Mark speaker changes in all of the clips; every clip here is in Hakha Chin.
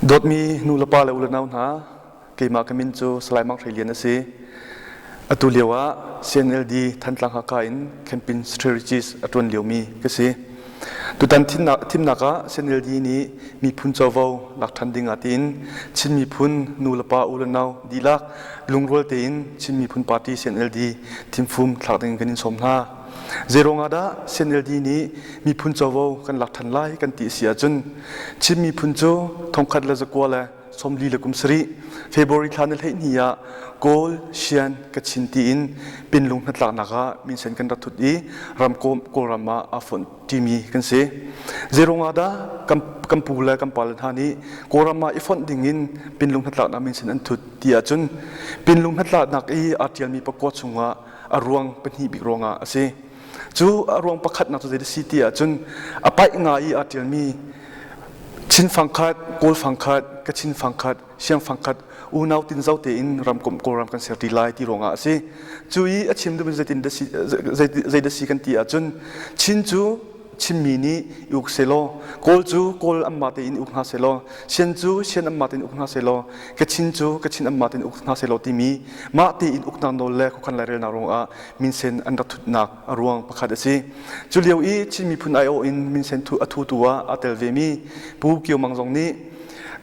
Speaker 1: Dawtmi nu le pa le u le nau hna, keimah ka min cu Salai Mang Hre Lian a si. Atu lio ah CNLD Thantlang Hakha in campaign strategist a ṭuan liomi ka si. Tutan thimnak ah CNLD nih miphun covo lak ṭhan ding ah tiin Chin miphun nu le pa u le nau dihlak lungrual tein Chin Miphun Party CNLD thimfung thlak ding kan in sawm hna. Zeiruang ah dah CNLD nih miphun covo kan lak ṭhan lai kan ti a si ahcun Chin miphun cu thongkhat le zakua le sawmli le kum sarih February thla ni 12 ah Kawl, Sian, Kachin tiin Pinlung hnatlaknak ah minsen kan rak thut i ramkomh Kawlram ah aa fonh ṭimi kan si. Zeiruang ah dah kan pu le kan pale hna nih Kawlram ah i fonh ding in Pinlung hnatlaknak minsen an thut ti ahcun Pinlung hnatlaknak i aa ṭialmi pakua chungah a ruang pahnih bik ruangah a si. Cu a ruang pakhatnak cu zei a si ti ahcun a paih nga i aa ṭialmi Chin fangkhat, Kawl fangkhat, Kachin fangkhat, Siang fangkhat unau tinzo tein ramkomh Kawlram kan ser ti lai ti ruangah a si. Cu i a chim duhmi zeitin zei dah si kan ti ahcun Chin cu Chinmi nih i uk selaw, Kawl cu Kawl anmah tein uk hna selaw, Sian cu Sian anmah tein uk hna selaw, Kachin cu Kachin anmah tein uk hna selaw timi mah tein uknak nawl le khuakhan lairelnak ruangah minsen an rak thutnak a ruang pakhat a si. Cu lio i Chin miphun aiawh in minsen a thutu ah aa tel vemi Pu Kio Mang zong nih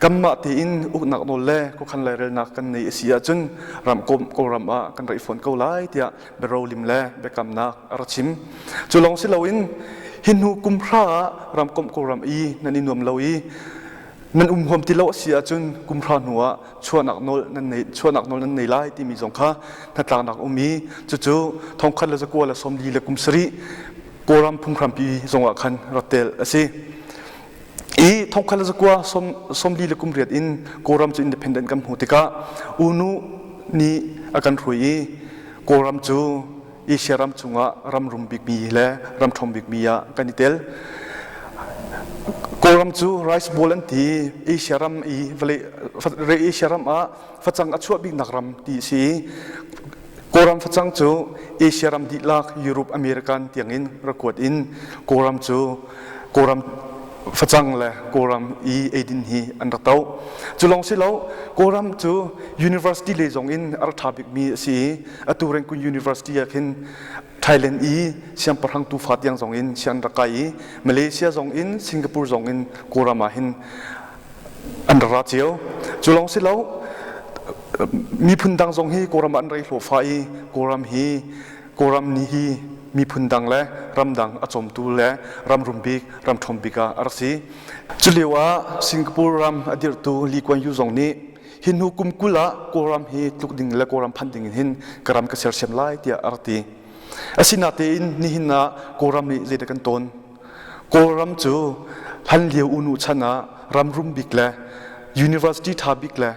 Speaker 1: kanmah tein uknak nawl le khuakhan lairelnak kan nei a si ahcun ramkomh Kawlram ah kan raih fawn ko lai tiah biarolim le biakamnak a rak chim. Cu lawng si loin hi hnu kum hra ah ramkomh Kawlram i nan i nuam lo i nan um huam ti lo a si ahcun kum hra hnu ah chuahnak nawl nan nei chuahnak nawl nan nei lai timi zong kha hnatlaknak um i cucu thongkhat le zakua le sawmli le kum sarih Kawlram phunghrampi zongah khan rak tel a si. I thongkhat le zakua sawmli le kum riat in Kawlram cu independent kan hmuh tikah UNU nih a kan hruai i Kawlram cu Asia ram chungah ram rum bikmi le ram ṭhawng bikmi ah kan i tel. Kawlram cu rice bowl an ti Asia ram i vawlei Asia ram ah facang a chuah biknak ram ti a si i Kawlram facang cu Asia ram dihlak Europe American tiangin rak kuat in Kawlram cu Kawlram facang le Kawlram i eidin hi an rak to. Cu lawng si lo Kawlram cu university lei zong in a rak ṭha bikmi a si i atu Rangoon University ah khin Thailand i siangpahrang tufa tiang zong in sian rak kai i Malaysia zong in Singapore zong in Kawlram ah hin an ra ra cio. Cu lawng si lo miphun dang zong hi Kawlram ah an rei hlawhfa i Kawlram hi Kawlram ni hi miphun dang le ramdang a cawmtu le ram rum bik ram ṭhawng bik ah a rak si. Cu lio ah Singapore ram a dirhtu Lee Kuan Yew zong nih hi hnu kum 20 ah Kawlram hi tluk ding le Kawlram phanh ding in hin ka ram ka sersiam lai tiah a rak ti. Asinatein nihin ah Kawlram nih zeidah kan tawn? Kawlram cu hlan lio unu chan ah ram rum bik le university ṭha bik le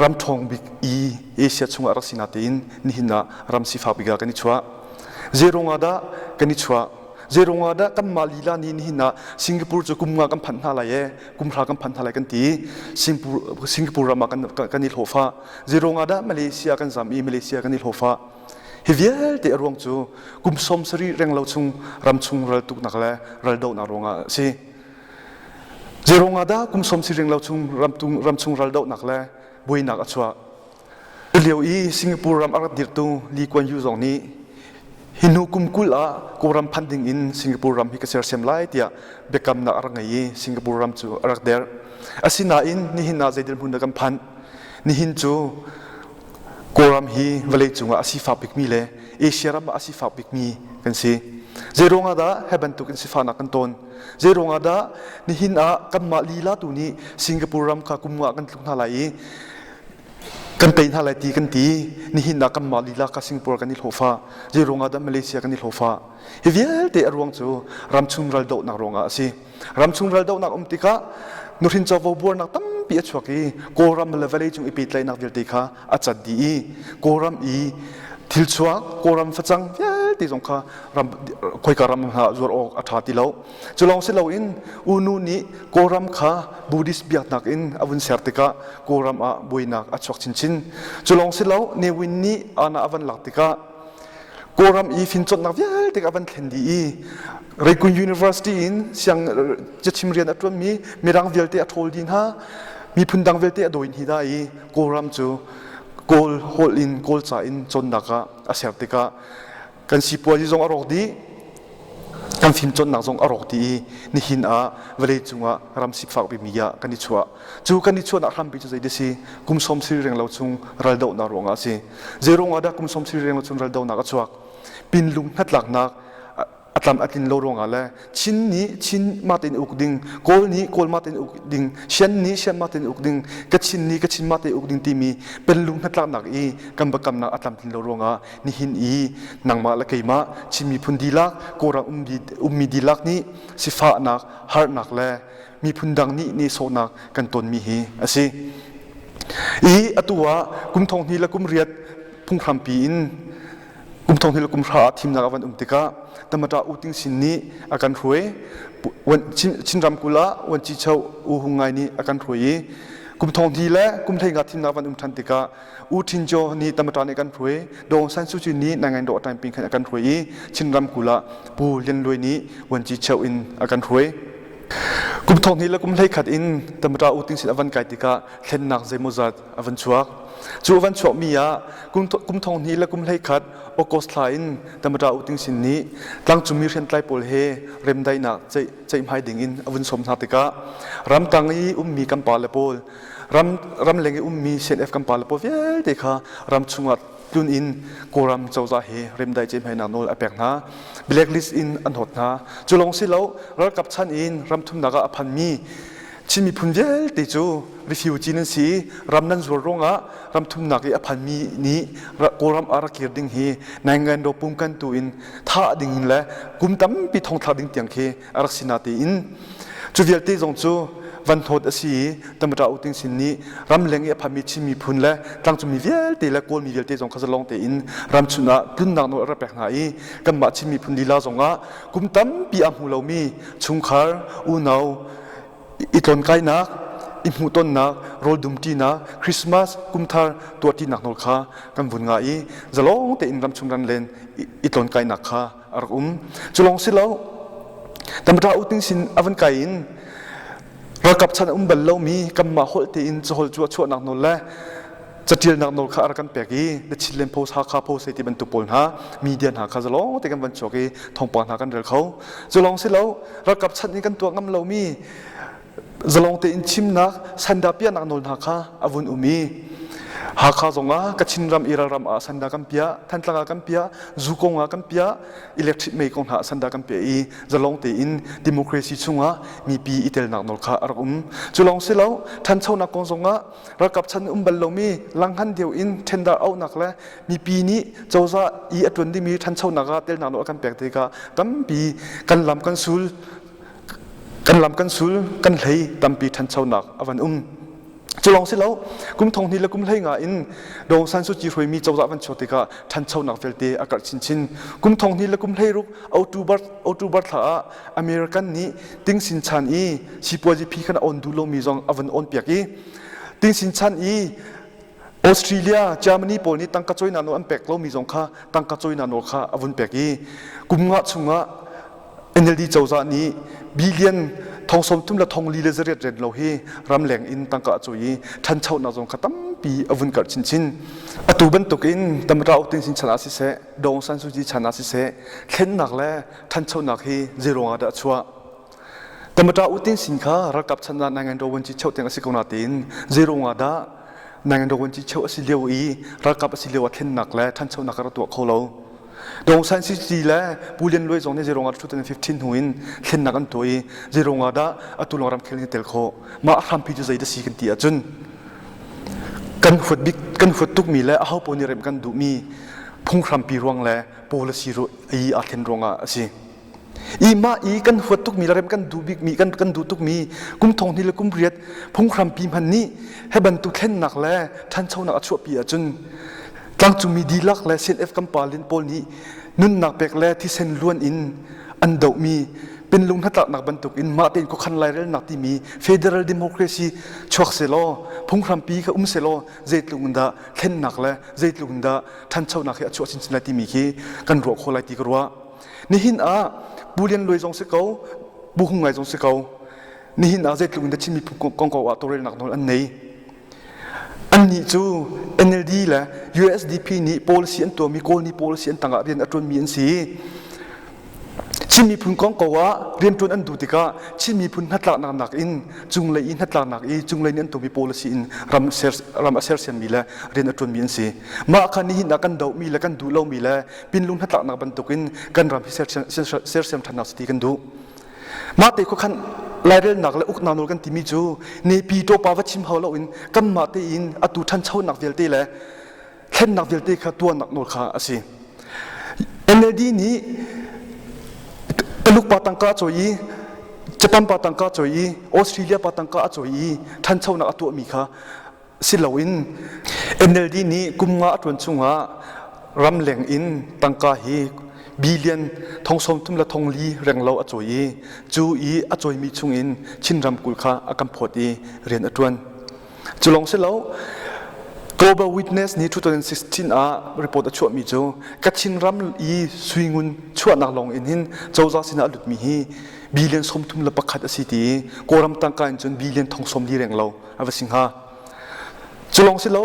Speaker 1: ram ṭhawng bik i Asia chungah rak si natein nihin ah ram sifak bik ah kan i chuah. Zeiruang ah dah kan i chuah? Zeiruang ah dah kanmah lila nih nihin ah Singapore cu kum nga kan phanh hna lai ee, kum hra kan phanh hna lai kan ti. Singapore, Singapore ram ah kan, kan i hlawhfa. Zeiruang ah dah Malaysia kan zam i Malaysia kan i hlawhfa. Hi vialte a ruang cu kum 70 renglo chung ramchung raltuknak le raldohnak ruangah a si. Zeiruang ah dah kum 70 renglo chung ramchung raldohnak le buainak a chuah? Lio i Singapore ram a rak dirhtu Lee Kuan Yew zong nih hi hnu kum 20 ah Kawlram phanh ding in Singapore ram hi ka sersiam lai tiah biakamnak a rak ngei i Singapore ram cu a rak derh. Asinain nihin ah zei dirhmun dah kan phanh? Nihin cu Kawlram hi vawleicung ah a sifak bikmi le Asia ram ah a sifak bikmi kan si. Zeiruang ah dah hi bantuk in sifahnak kan tawn? Zeiruang ah dah nihin ah kanmah lila tu nih Singapore ram kha kum nga kan tluk hna lai i kan tei hna lai ti kan ti nihin ah kanmah lila kha Singapore kan i hlawhfa zeiruang ah dah Malaysia kan i hlawhfa hi vialte a ruang cu ramchung raldohnak ruangah a si ramchung raldohnak um tikah nuhrin covo buarnak tampi a chuak i Kawlram le vawleicung i pehtlaihnak vialte kha a cat dih i Kawlram i thilchuak Kawlram facang vialte zong kha ram khoika ram hna zuar awk a ṭha ti lo Cu lawng si loin Unu nih Kawlram kha Buddhist biaknak in a vun ser tikah Kawlram ah buainak a chuak chinchin. Cu lawng si lo Ne Win nih ana a van lak tikah Kawlram i fimcawnnak vialte a van thlen dih i Rangoon University in siang cachim rian a ṭuanmi Mirang vialte a ṭhawl dih hna. Miphun dang vialte a dawi hni dah i Kawlram cu Kawl holh in Kawl ca in cawnnak ah a ser tikah kan sipuazi zong a rawk dih, kan fimcawnnak zong a rawk dih i nihin ah vawlei cungah ram sifak bikmi ah kan i chuah. Cu kan i chuahnak hrampi cu zei si? Kum sawm siri reng lo chung raldohnak ruangah a si. Zei ruangah dah kum sawm siri reng lo chung raldohnak a chuak? Pinlung hnatlaknak a tlam a tlin lo ruangah le Chin nih Chin mah tein uk ding, Kawl nih Kawl mah tein uk ding, Shan nih Shan mah tein uk ding, Kachin nih Kachin mah tein uk ding timi penlung hnatlaknak i kan biakamnak a tlamtlin lo ruangah nihin i nangmah le keimah Chin miphun dihlak, Kawlram ummi dihlak nih sifahnak, harnak le miphun dang nih nehsawhnak kan tonmi hi a si. I atu ah kum thong hnih le kum riat phunghrampi in kum thong hnih le kum hra ah thimnak a van um tikah Tamata U Ting Sin nih a kan hruai. Chin ramkulh ah Wanci Cho U Hung Ngai nih a kan hruai i kum thong hnih le kum hlei nga thimnak van um ṭhan tikah U Thin Kyaw nih Tamata nih a kan hruai. Daw Aung San Suu Kyi nih Naingain Daw Taing Ping khan a kan hruai i Chin ramkulh ah Pu Lian Luai nih Wanci Cho in a kan hruai. Kum thong hnih le kum 11 in Tamata U Ting Sin a van kai tikah thlennak zeimawzat a van chuak. Cu a van chuakmi ah kum thong hnih le kum 11 August thla in Tamata U Ting Sin nih tlangcungmi hriamtlai pawl he remdaihnak ceihmai ding in a vun sawm hna tikah ramtang i ummi kan pale pawl ram ramleng i ummi CNF kan pale pawl vialte kha ram chungah tlun in Kawlram cozah he remdai ceihmainak nawl a pek hna. Blacklist in an hawt hna. Cu lawng si lo, ralkap chan in ram thumnak ah a phanmi Chin miphun vialte cu refugee nan si i ram nan zuar ruangah ram thumnak i a phanmi nih Kawlram ah rak kir ding hi naingan ro pumkan tu in thah ding in le kum tampi thongthlak ding tiang khi a rak si natein cu vialte zong cu van hnawt a si i Tamata U Ting Sin nih ramleng i a phanmi Chin miphun le tlangcungmi vialte le Kawlmi vialte zong kha zalong tein ramchun ah tlunnak nawl a rak pek hna i kanmah Chin miphun lila zongah kum tampi a hmu lomi chungkhar unau i tlawnkainak i hmuhtonnak rawl dumṭinak Christmas kumthar tuahṭinak nawl kha kan vun ngah i zalong tein ramchung ramlen i tlawnkainak kha a rak um. Cu lawng si lo, Tamata U Ting Sin a van kai in ralkap chan a um bal lomi kanmah holh tein caholh cu a chuahnak nawl le catialnak nawl kha a rak kan pek i The Chinland Post, Hakha Post hei ti bantuk pawl hna media hna kha zalong te kan van chuak i thawngpang hna kan rel kho. Cu lawng si lo, ralkap chan in kan tuah ngam lomi zalong tein chimnak sanda piahnak nawl hna kha a vun um i Hakha zongah Kachin ram i ralram ah sanda kan piah, Thantlang ah kan piah, zu kong ah kan piah, electric mei kong hna ah sanda kan piah i zalong tein democracy chungah mipi i telnak nawl kha a rak um. Cu lawng si lo, ṭhanchonak kong zongah ralkap chan um bal lomi langhngan deuh in tender auhnak le mipi nih cozah i a ṭuan dingmi ṭhanchonak ah telnak nawl a kan pek tikah tampi kan lam kan sul kan lam kan sul kan hlei tampi ṭhanchonak a van um. Cu lawng si lo, kum thong hnih le kum 15 in Daw Aung San Suu Kyi hruaimi cozah van chuak tikah ṭhanchonak vialte a karh chinchin. Kum thong hnih le kum 16 October, October thla ah American nih Tingsin chan i sipuazi phi khan a on duh lomi zong a van on piak i Tingsin chan i Australia, Germany pawl nih tangka cawinak nawl an pek lomi zong kha tangka cawinak nawl kha a vun pek i kum nga chungah NLD cozah nih billion thong sawm thum le thong li le zariat ren lo hi ramleng in tangka a cawi i ṭhanchonak zong kha tampi a vun karh chinchin. Atu bantukin Tamara U Tin Sin chan ah siseh, Daw Aung San Suu Kyi chan ah siseh, thlennak le ṭhanchonak hi zei ruangah dah a chuah? Tamara U Tin Sin kha ralkap chan ah Naingan Raw Vuanci cheu tiang a si ko natein zei ruangah dah Naingan Raw Vuanci cheu a si lio i ralkap a si lio ah thlennak le ṭhanchonak a rak tuah kho lo? Daw Aung San Suu Kyi le Pu Lian Luai zong nih zei ruangah 2015 hnu in thlennak an tuah i zei ruangah dah atu lawng ramkhel in tel khawh? Mah a hrampi cu zei dah si kan ti ahcun kan huat bik kan huat tukmi le aho paoh nih remh kan duhmi phunghrampi ruang le policy i aa thlen ruangah a si. I mah i kan huat tukmi le rem kan duh bikmi kan kan duh tukmi kum thong hnih le kum riat phunghrampi hmanh nih he bantuk thlennak le ṭhanchonak a chuahpi ahcun tlangcungmi dihlak le CNF kan pa lin pawl nih nunnak pek le thisen luan in an dohmi pinlung hnatlaknak bantuk in mah tein khuakhan lairelnak timi federal democracy chuak selaw phunghrampi kha um selaw zeitluk in dah thlennak le zeitluk in dah ṭhanchonak hi a chuah chinchin lai timi khi kan ruah khawh lai ti ka ruah. Nihin ah Pu Lian Luai zong si ko, Pu Hung Ngai zong si ko. Nihin ah zeitluk in dah Chin miphun kongkau ah tawlrelnak nawl an nei. Annih cu NLD le USDP nih policy an tuahmi Kawl nih policy an tangah rian a ṭuanmi an si. Chin miphun kong ko ah rianṭuan an duh tikah Chin miphun hnatlaknak nakin cunglei i hnatlaknak i cunglei nih an tuahmi policy in ram, ser, ram a sersiammi le rian a ṭuanmi an si. Mah kha nihin ah kan dohmi le kan duh lomi le pinlung hnatlaknak bantukin kan ram hi sersiam ṭhannak si ti kan duh. Mah te khuakhan lairelnak le uknak nawl kan timi cu nepi ṭawpa va chim hau loin kanmah tein atu ṭhanchonak vialte le thlennak vialte kha tuahnak nawl kha a si. NLD nih Taluk pa tangka a cawi i Japan pa tangka a cawi i Australia pa tangka a cawi i ṭhanchonak a tuahmi kha si loin NLD nih kum nga a ṭuan chungah ramleng in tangka hi billion thong sawm thum le thong li renglo a cawi i cu i a cawimi chungin Chin ramkulh kha a kan phawt i rian a ṭuan. Cu lawng si lo, Global Witness nih 2016 ah report a chuahmi cu Kachin ram i suingun chuahnak lawng in hin cozah sinah a lutmi hi billion 31 a si ti i Kawlram tangka in cun billion thong sawm li reng lo a va si hnga. Cu lawng si lo,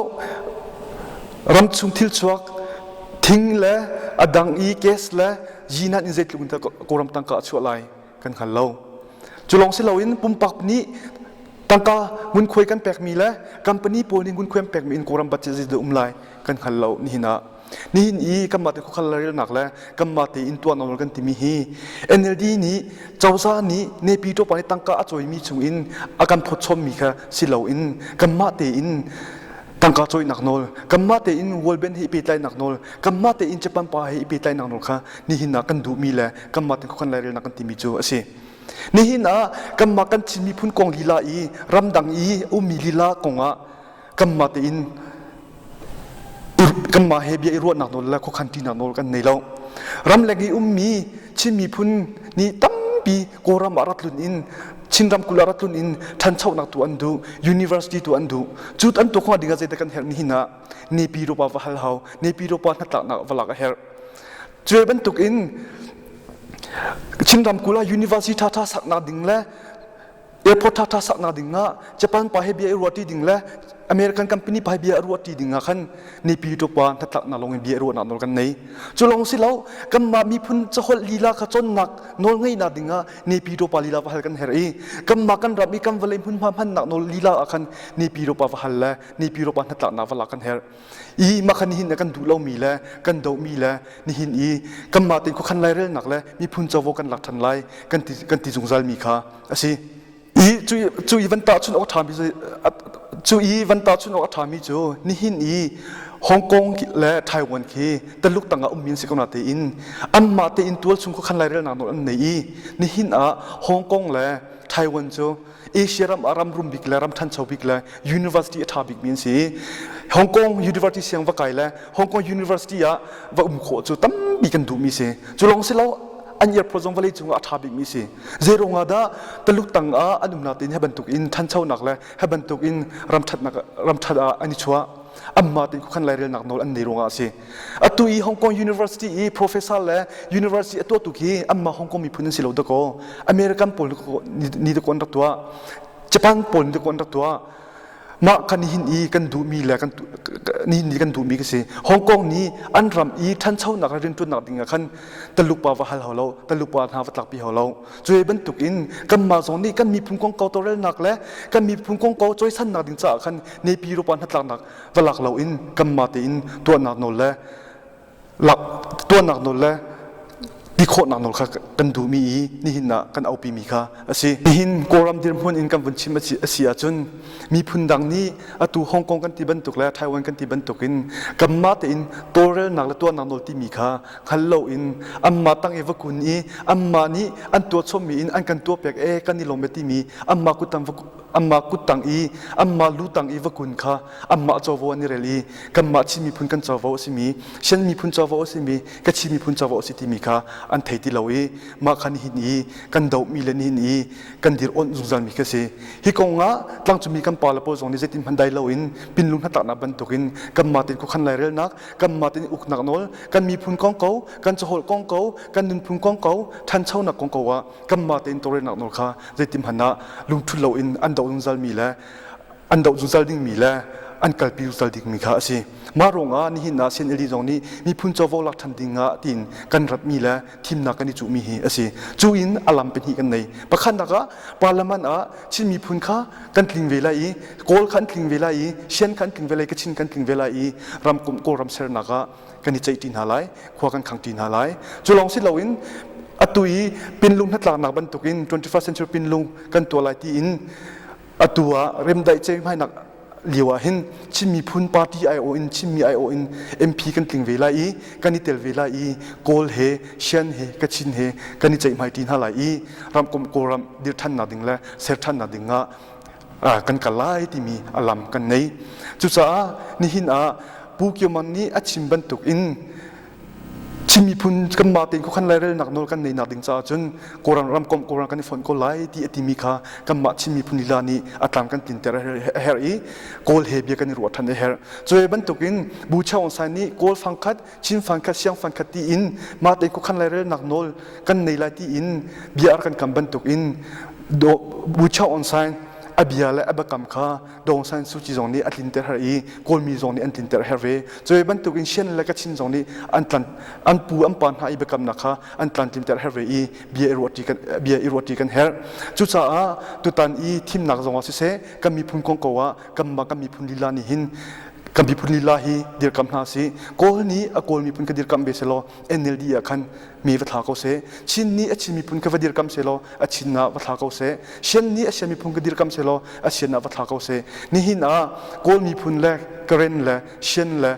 Speaker 1: ramchung thil chuak thing le a dang i gas le yinan in zeitluk in dah Kawlram tangka a chuah lai kan hngal lo. Cu lawng si loin pumpak nih tangka ngunkhuai kan pekmi le company pawl nih ngunkhuai an pekmi in Kawlram budget zeidah um lai kan hngal lo nihin ah. Nihin i kanmah te khuakhal relnak le kanmah tein tuah nawl kan timi hi NLD nih cozah nih nepi ṭawpa nih tangka a cawimi chungin a kan phawtchommi kha si loin kanmah tein tangka cawihnak nawl kanmah tein World Bank he i pehtlaihnak nawl kanmah tein Japan pa he i pehtlaihnak nawl kha nihin ah kan duhmi le kanmah tein khuakhan lairelnak kan timi cu a si. Nihin ah kanmah kan Chin miphun kong lila i ramdang i ummi lila kongah kanmah tein kanmah he bia i ruahnak nawl le khuakhan ṭinak nawl kan nei lo. Ramleng i ummi Chin miphun nih tampi Kawlram ah rat tlun in Chin ramkulh ah rat tlun in ṭhanchonak tu an duh, university tu an duh. Cu an tuah khawh ding ah zeidah kan herh nihin ah Nepi rupa va hal hau, Nepi rupa hnatlaknak va lak a herh. Cu bantuk in Chin ramkulh ah university ṭhaṭha saknak ding le airport ṭhaṭha saknak ding ah Japan pa he bia i ruahṭi ding le American company pa he bia i ruahṭi ding ah khan nipi ṭupa hnatlaknak lawng in bia i ruahnak nawl kan nei. Cu lawng si lo kanmah miphun caholh lila kha cawnnak nawl ngeihnak ding ah nipi ṭupa lila va hal kan herh i kanmah kan ram i kan vawlei hmunhma hmannak nawl lila ah khan nipi ṭupa va hal le nipi ṭupa hnatlaknak va lak kan herh. I mah kha nihin ah kan duh lomi le kan dohmi le nihin i kanmah tein khuakhan lairelnak le miphun covo kan lak ṭhan lai kan ti kan ti zungzalmi kha a si. I cu cu i van tahchunh awk a ṭhami cu cu i van tahchunh awk a ṭhami cu nihin i Hong Kong le Taiwan khi Taluk tangah ummi an si ko natein anmah tein tualchung khuakhan lairelnak nawl an nei i nihin ah Hong Kong le Taiwan cu Asia ram ah ram rum bik le ram ṭhancho bik le university a ṭha bikmi an si. Hong Kong University siang va kai le Hong Kong University ah va um khawh cu tampi kan duhmi si. Cu lawng si lo an airport zong vawlei cungah a ṭha bikmi si. Zeiruang ah dah Taluk tang ah an umnak tein hi bantuk in ṭhanchonak le hi bantuk in ram ṭhatnak ram ṭhat ah an i chuah. Anmah tein khuakhan lairelnak nawl an nei ruangah a si. Atu i Hong Kong University i professor le university a tuahtu khi anmah Hong Kong miphun an si lo dakaw. American pawl nih dakaw an rak tuah. Japan pawl nih dakaw an rak tuah. Mah kha nihin i kan duhmi le kan nihin ni kan duhmi ka si. Hong Kong nih an ram i ṭhanchonak le rianṭuannak ding ah khan Taluk pa va hal hau lo, Taluk pa hna va tlakpi hau lo. Cu bantuk in kanmah zong nih kan miphun kongkau tawlrelnak le kan miphun kongkau cawisannak ding caah khan nepi rupa hnatlaknak va lak loin kanmah tein tuahnak nawl le lak tuahnak nawl le ti khawhnak nawl kha kan duhmi i nihin ah kan aupimi kha a si. Nihin Kawlram dirhmun in kan vun chim a si ahcun miphun dang nih atu Hong Kong kan ti bantuk le Taiwan kan ti bantuk in kanmah tein tawlrelnak le tuahnak nawl timi kha hngal loin anmah tang i va kun i anmah nih an tuah chommi in an kan tuah pek e kan i lawm e timi anmah kuttang va. anmah kuttang i anmah lu tang i va kun kha anmah covo an i rel i kanmah Chin miphun kan covo a simi Shan miphun covo a simi Kachin miphun covo a si timi kha an thei ti lo i mah kha nihin i kan dohmi le nihin i kan dir onh zungzalmi khi a si. Hi kong ah tlangcungmi kan pa le pawl zong nih zeitin hmanh dai loin pinlung hnatlaknak bantukin kanmah tein khuakhan lairelnak, kanmah tein uknak nawl, kan miphun kong ko, kan caholh kong ko, kan nunphung kong ko, ṭhanchonak kong ko ah kanmah tein tawlrelnak nawl kha zeitin hmanh ah lungthul loin an doh zungzalmi le an doh zungzal dingmi le an kalpi zungzal dingmi kha a si. Mah ruangah nihin ah CNLD zong nih miphun covo lak ṭhan ding ah tiin kan ratmi le thimnak kan i cuhmi hi a si. Cu in a lam pahnih kan nei. Pakhatnak ah parliament ah Chin miphun kha kan tling ve lai i Kawl kha an tling ve lai i Shan kha an tling ve lai Kachin kan tling ve lai i ramkomh Kawlram sernak ah kan i ceihṭi hna lai, khua kan khangṭi hna lai. Cu lawng si loin atu i Pinlung hnatlaknak bantukin 21st century Pinlung kan tuah lai tiin atu ah remdaih ceihmainak lio ah hin Chin miphun party aiawh in Chinmi aiawh in MP kan tling ve lai i kan i tel ve lai i Kawl he Shan he Kachin he kan i ceihmai ṭi hna lai i ramkomh Kawlram dir ṭhannak ding le ser ṭhannak ding ah kan kal lai timi a lam kan nei. Cucaah nihin ah Pu Kio Mang nih a chim bantuk in Chin miphun kanmah tein khuakhan lairelnak nawl kan neihnak ding caah cun Kawlram ramkomh Kawlram kan i fonh ko lai ti a timi kha kanmah Chin miphun lila nih a tlam kan tlinter a herh i Kawl he bia kan i ruah ṭhan a herh. Cu bantukin Bu Chaung San nih Kawl fangkhat, Chin fangkhat, Siang fangkhat tiin mah tein khuakhan lairelnak nawl kan nei lai tiin bia a rak kan kam bantukin Bu Chaung San a bia le a biakam kha Daw Aung San Suu Kyi zong nih a tlinter her i Kawlmi zong nih an tlinter her ve. Cu bantukin Shan le Kachin zong nih an tlan an pu an pa hna i biakamnak kha an tlan tlinter her ve i bia i ruahṭi kan bia i ruahṭi kan herh. Cucaah tutan i thimnak zong ah siseh kan miphun kong ko ah kanmah kan miphun lila nih hin kan miphun lila hi dirkamh hna sih. Kawl nih a Kawl miphun ka dirkamh ve selaw NLD ah khan mi va thla ko seh. Chin nih a Chin miphun ka va dirkamh selaw a Chin ah va thla ko seh. Shan nih a Shan miphun ka dirkamh selaw a Shan ah va thla ko seh. Nihin ah Kawl miphun le Karen le Shan le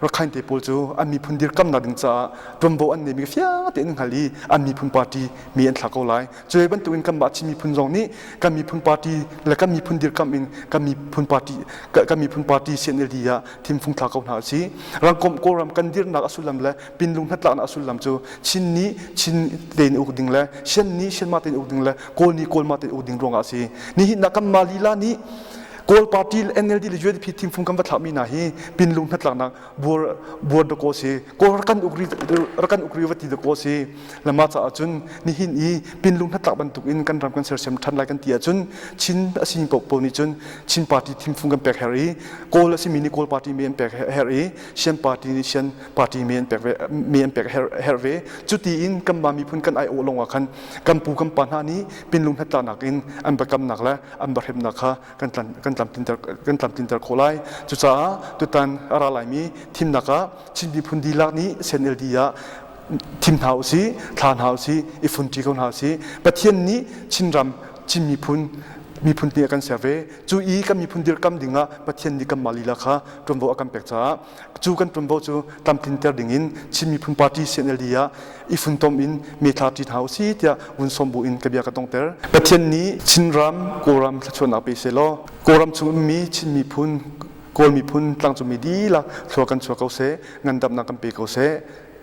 Speaker 1: Rakhine te pawl cu an miphun dirkamnak ding caah ṭuanvo an neimi fiang tein an hngal i an miphun party mi an thla ko lai. Cu bantukin kanmah Chin miphun zong nih kan miphun party le kan miphun dirkamh in kan miphun party kan miphun party CNLD ah thimfung thla ko hna a si. Ramkomh Kawlram kan dirnak a sullam le Pinlung hnatlaknak a sullam cu Chin nih Chin tein uk ding le Shan nih Shanmah tein uk ding le Kawl nih Kawlmah tein uk ding ruangah a si. Nihin ah kanmah lila nih Kawl party NLD le UNDP thimfung kan va thlakmi hna hi Pinlung hnatlaknak buar buar dakaw si Kawl rakan uk ri rakan uk ri va ti dakaw si lama caah cun nihin i Pinlung hnatlak bantuk in kan ram kan sersiam ṭhan lai kan ti ahcun Chin a simi paohpaoh nih cun Chin party thimfung kan pek her i Kawl a simi nih Kawl party mi an pek her i Shan party nih Shan party mi an pek ve mi an pek herh ve cuti in kanmah miphun kan ai-awh lawng ah khan kan pu kan pa hna nih pinlung hnatlaknak in an biakamnak le an biahremnak kha kan tlam kan tlamtlinter kan tlamtlinter khawh lai cucaah tutan a ra laimi thimnak ah Chin miphun dihlak nih CNLD ah thim hna usih thla hna usih i funṭi ko hna usih Pathian nih Chinram Chin miphun miphun nih a kan ser ve cu i kan miphun dirkam dingah Pathian nih kanmah lila kha ṭuanvo a kan pek caah cu kan ṭuanvo cu tlamtlinter dingin Chin Miphun Party CNLD ah i funtom in methla ṭi hna usih tiah vun sawm bu in ka bia ka dongter. Pathian nih Chinram, Kawlram thluachuahnak pe sehlaw Kawlram chung ummi Chin miphun, Kawl miphun, tlangcungmi dihlak thlua kan chuah ko seh, ngandamnak kan pe ko seh.